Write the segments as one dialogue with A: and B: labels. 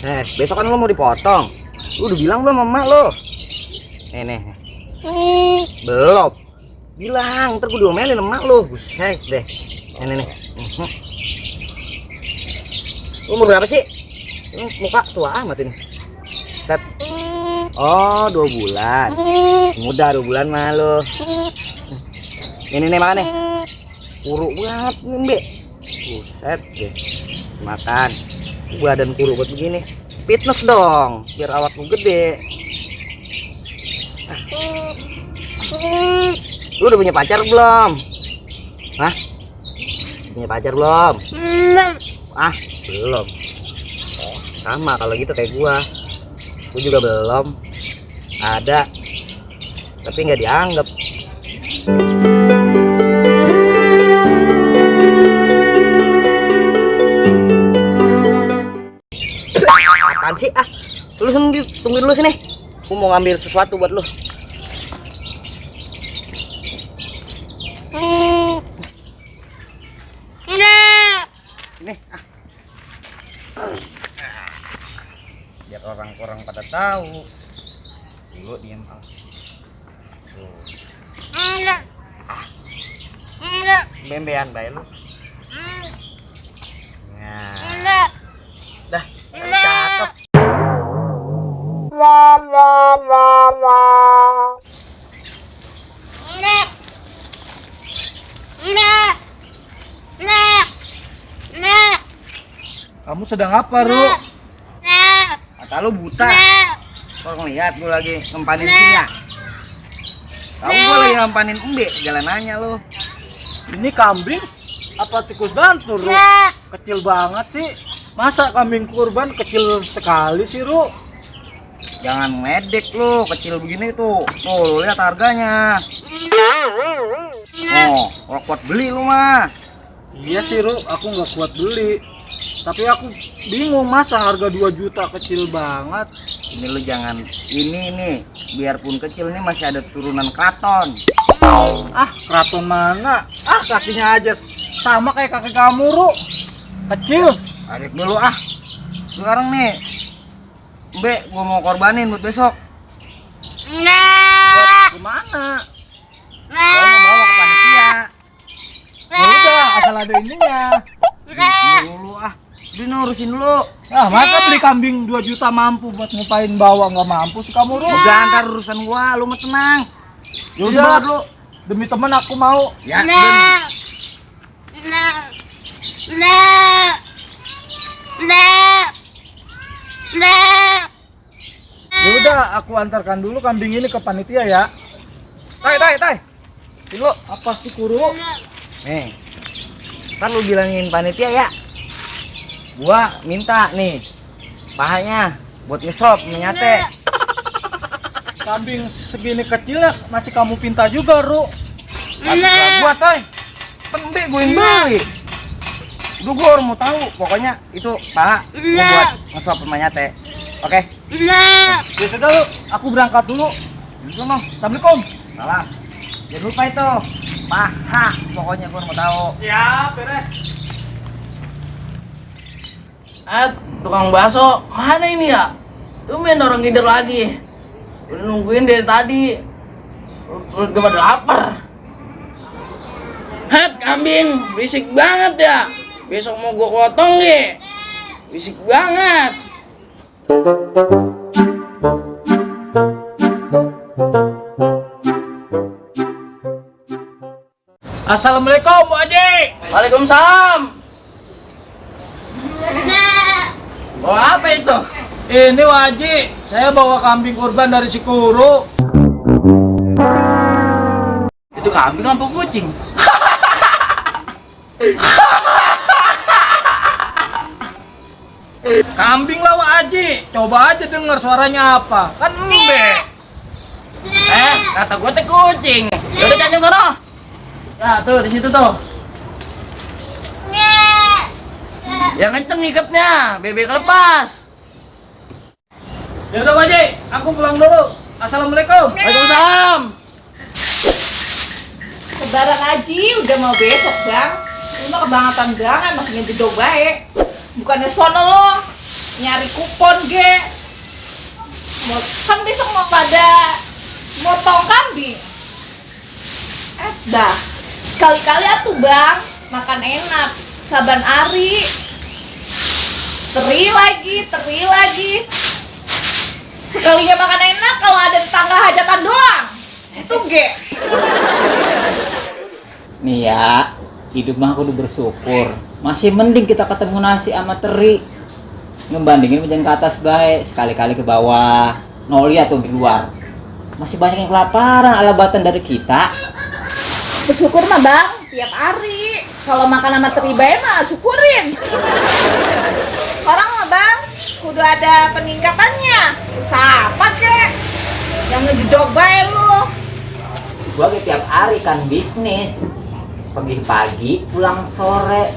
A: Besok kan lo mau dipotong. Lu udah bilang belum sama emak lo? Nih. Belum. Bilang, ntar gue diomelin sama emak lo. Buset deh. Nih. Lu umur berapa sih? Muka tua amat ini. Set. Oh, 2 bulan. Muda 2 bulan mah lo. Ini nih makan nih. Kuruk banget nih, Mbak. Buset deh. Makan. Badan kuruk buat begini. Fitness dong, biar awak lu gede. Lu udah punya pacar belum? Hah? Punya pacar belum? Ah, belum. Sama kalau gitu kayak gua juga belum ada, tapi nggak dianggap. Apaan sih? Lu tunggu dulu sini. Gua mau ngambil sesuatu buat lu. Nih, biar orang-orang pada tahu. Dulu diam al. Bembean bae lu. Nah. Dah, cakep.
B: Kamu sedang apa, Ru?
A: Mata lu buta. Kau ngeliat gue lagi ngempanin singa. Tahu gue lagi ngempanin embe, jalanannya lu.
B: Ini kambing apa tikus bantur, Ru? Kecil banget sih. Masa kambing kurban kecil sekali sih, Ru?
A: Jangan medek lu, kecil begini tuh. Tuh, lu lihat harganya. Oh, kalau kuat beli lu mah.
B: Iya sih, Ru, aku nggak kuat beli. Tapi aku bingung, masa harga 2 juta kecil banget.
A: Ini lu jangan, ini nih, biarpun kecil nih masih ada turunan keraton.
B: Ah, keraton mana? Ah, kakinya aja sama kayak kaki kamu, Ru. Kecil.
A: Tarik dulu Sekarang nih, Mbe, gua mau korbanin buat besok.
B: Buat kemana?
A: Gua mau bawa ke panitia.
B: Ya udah, asal ada ininya.
A: Dulu Dino urusin dulu.
B: Ah, masa beli kambing 2 juta mampu buat ngupain bawa, nggak mampu sih kamu, Ru?
A: Udah, antar urusan gua, lu mah tenang.
B: Yaudah dulu, demi temen aku mau.
A: Ya,
B: Ya udah, aku antarkan dulu kambing ini ke panitia ya.
A: Tai. Dulu.
B: Apa sih, Kuru?
A: Nih. Ntar lu bilangin panitia ya. Gua minta nih pahanya buat ngesop menyate.
B: Kambing segini kecilnya masih kamu pinta juga, Ru.
A: Gua toy. Pembe gue yang beli. Udah gua orang mau tahu. Pokoknya itu paha gua buat ngesop menyate. Oke?
B: Ya sudah, Ru. Aku berangkat dulu.
A: Sono.
B: Assalamualaikum.
A: Salam. Jangan lupa itu paha. Pokoknya gua mau tahu.
B: Siap, beres.
C: Tukang bakso, mana ini ya? Tumben orang ngider lagi. Udah nungguin dari tadi. Udah pada lapar. Kambing, berisik banget ya. Besok mau gua potong ge. Berisik banget.
B: Assalamualaikum, Bu Haji.
C: Waalaikumsalam. Bawa apa itu?
B: Ini Haji, saya bawa kambing kurban dari Sikuru.
C: Itu kambing apa kucing?
B: Kambing lah, Wak Haji. Coba aja denger suaranya apa. Kan embe.
C: Kata gua teh kucing. Yaudah cacing sono. Ya tuh di situ tuh. Yang kenceng ngikatnya, bebek lepas.
B: Ya udah, Wak Haji, aku pulang dulu. Assalamualaikum.
C: Waalaikumsalam.
D: Lebaran Haji udah mau besok, Bang. Lu mah kebangetan banget, masih ngededok baik. Bukannya sono lo. nyari kupon ge. Kan besok mau pada motong kambing. Dah, sekali-kali atuh bang, makan enak, saban ari. Teri lagi. Sekalinya makan enak kalau ada tetangga hajatan doang. Itu ge.
E: Nih ya, hidup mah kudu bersyukur. Masih mending kita ketemu nasi sama teri. Ngebandingin menjan ke atas baik, sekali-kali ke bawah. Nol lihat tuh di luar. Masih banyak yang kelaparan alabatan dari kita.
D: Bersyukur mah bang, tiap hari. Kalau makan sama teri bae mah syukurin. Orang mah bang, kudu ada peningkatannya. Usaha apa kek? Yang ngejedok bae lu.
E: Gua tiap hari kan bisnis. Pagi-pagi, pulang sore.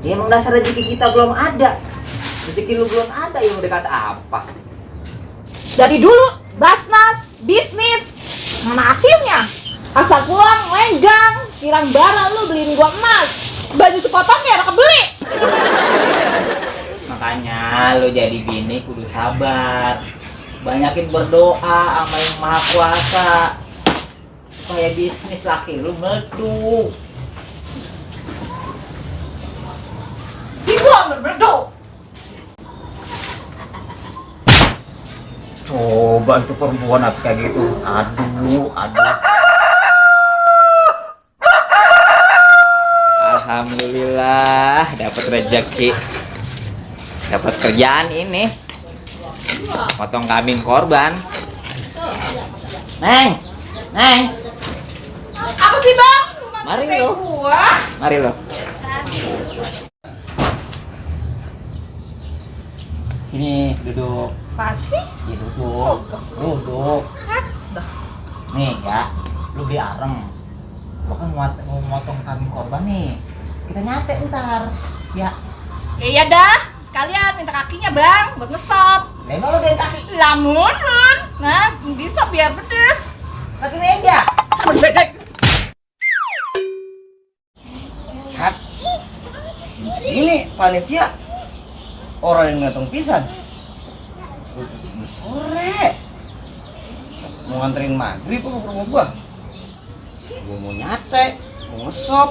E: Ya emang dasar rezeki kita belum ada. Rezeki lu belum ada, yang udah kata apa?
D: Dari dulu, basnas, bisnis, mana hasilnya? Asal pulang, lenggang, kirang barang lu beliin gua emas. Baju sepotong ya, kebeli.
E: Makanya lo jadi bini kudu sabar. Banyakin berdoa sama yang maha kuasa. Supaya bisnis laki lu meledup.
D: Ibu ambil berdua.
E: Coba itu perempuan apa kayak gitu. Aduh. Alhamdulillah dapat rezeki. Dapat kerjaan ini. Potong kambing korban. Neng.
D: Apa sih bang?
E: Mari
D: Kayak
E: lo.
D: gua.
E: Mari lo. Sini duduk.
D: Pasti.
E: Ya, duduk. Nih ya, lu beli areng. Lu kan mau motong kambing korban nih. Kita nyate ntar. Ya.
D: Ya dah, sekalian minta kakinya bang, buat ngesop.
E: Leno lu dari kaki.
D: Lamun, nah bisa biar pedes.
E: Kaki meja.
D: Sama bedek.
A: Hat. Ini panitia orang yang ngatong pisan. Udah sore. Mau nganterin maghrib apa ke rumah gua? Gua mau nyate, mau ngesop.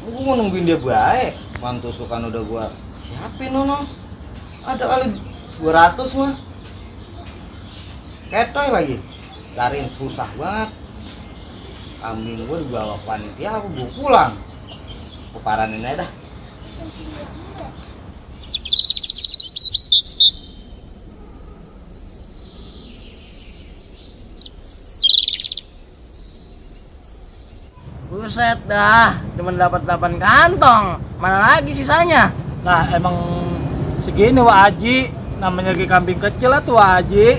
A: Gua mau nungguin dia baik. Mantusukan udah gua siapin nono. Ada kali 200 mah. Ketoy lagi. Cariin susah banget. Kambing gua dibawa panitia, aku bawa pulang. Kuparanin aja dah.
C: Buset dah, cuma dapat 8 kantong. Mana lagi sisanya?
B: Nah emang segini Wak Haji. Namanya lagi kambing kecil lah tuh Wak Haji.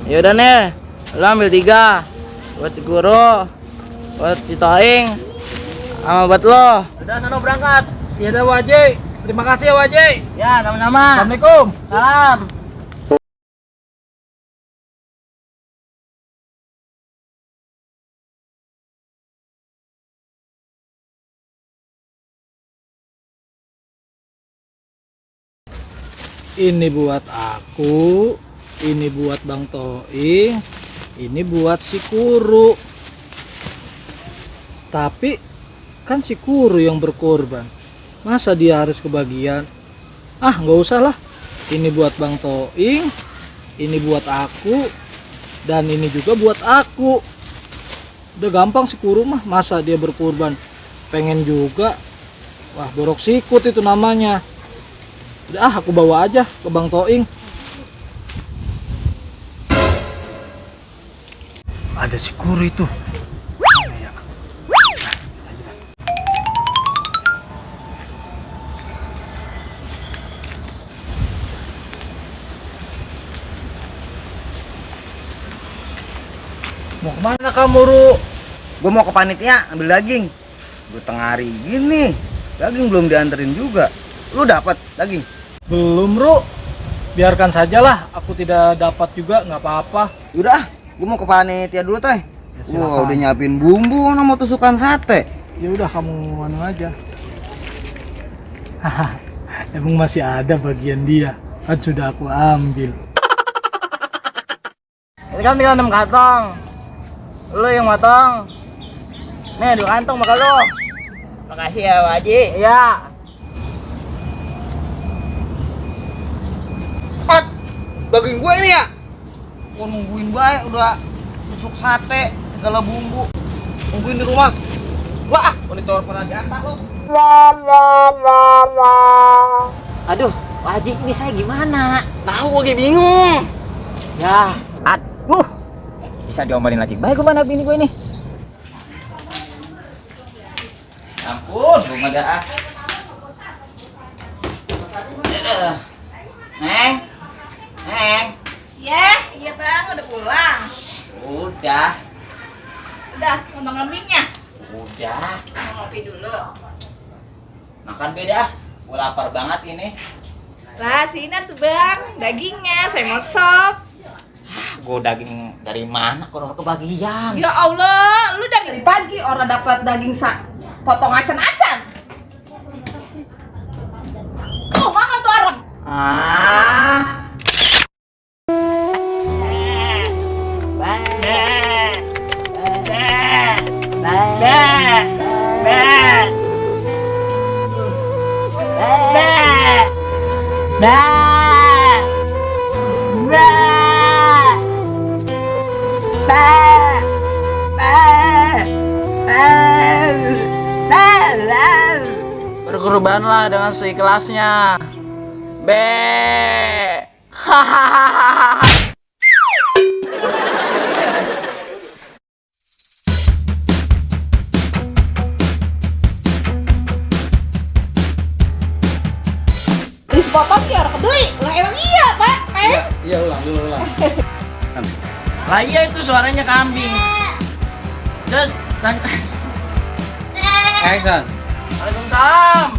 C: Yaudah nih, lo ambil 3 buat si Guru, buat si Toing, sama buat lo.
B: Udah sana berangkat. Iya dah Wak Haji. Terima kasih ya Wak Haji.
C: Ya, sama-sama.
B: Assalamualaikum.
C: Salam.
B: Ini buat aku, ini buat Bang Toing, ini buat si Kuru. Tapi kan si Kuru yang berkorban, masa dia harus kebagian? Ah nggak usah lah. Ini buat Bang Toing, ini buat aku, dan ini juga buat aku. Udah gampang si Kuru mah, masa dia berkorban? Pengen juga. Wah borok sikut itu namanya. Udah aku bawa aja ke Bang Toing. Ada si Kuru itu. Mana ya? Mau kemana kamu, Ru?
A: Gua mau ke panitia ambil daging. Gua tengah hari gini, daging belum dianterin juga. Lu dapat daging?
B: Belum, Ru. Biarkan sajalah, aku tidak dapat juga, nggak apa-apa.
A: Udah, gua mau ke panitia dulu teh.
B: silakan.
A: Wah, udah nyiapin bumbu sama tusukan sate.
B: Ya udah kamu anu aja. Emang masih ada bagian dia, kan sudah aku ambil.
A: Ini kan tinggal 6 kantong. Lu yang motong. Nih 2 kantong maka lu.
C: Makasih ya Pak Haji.
A: Iya. At, daging gue ini ya. Gua nungguin baik udah tusuk sate, segala bumbu. Nungguin di rumah. Wah, boleh telepon lagi antar lu.
E: Aduh, Pak Haji ini saya gimana?
C: Tahu gue lagi bingung.
E: Ya, bisa diomelin lagi. Baik, kemana bini gue ini? Ampun, belum ada ah. Neng, Neng,
D: Iya bang, udah pulang.
E: udah,
D: Udah, nonton lembingnya.
E: udah.
D: Mau ngopi dulu.
E: Makan beda, gue lapar banget ini.
D: Lah, sini tuh bang, dagingnya saya mau sop.
E: Gue daging dari mana? Kurang kebagian.
D: Ya Allah, lu dari pagi orang dapat daging potong acan-acan. Oh, makan tuh orang.
E: Ah,
C: Berkorbanlah dengan seikhlasnya. Be. Hahaha.
D: Di sepotong ya orang kedui. Lah emang iya, Pak.
B: Iya, ulang dulu, ulang.
C: Lah iya itu suaranya kambing. Terus
B: San.
C: Waalaikumsalam.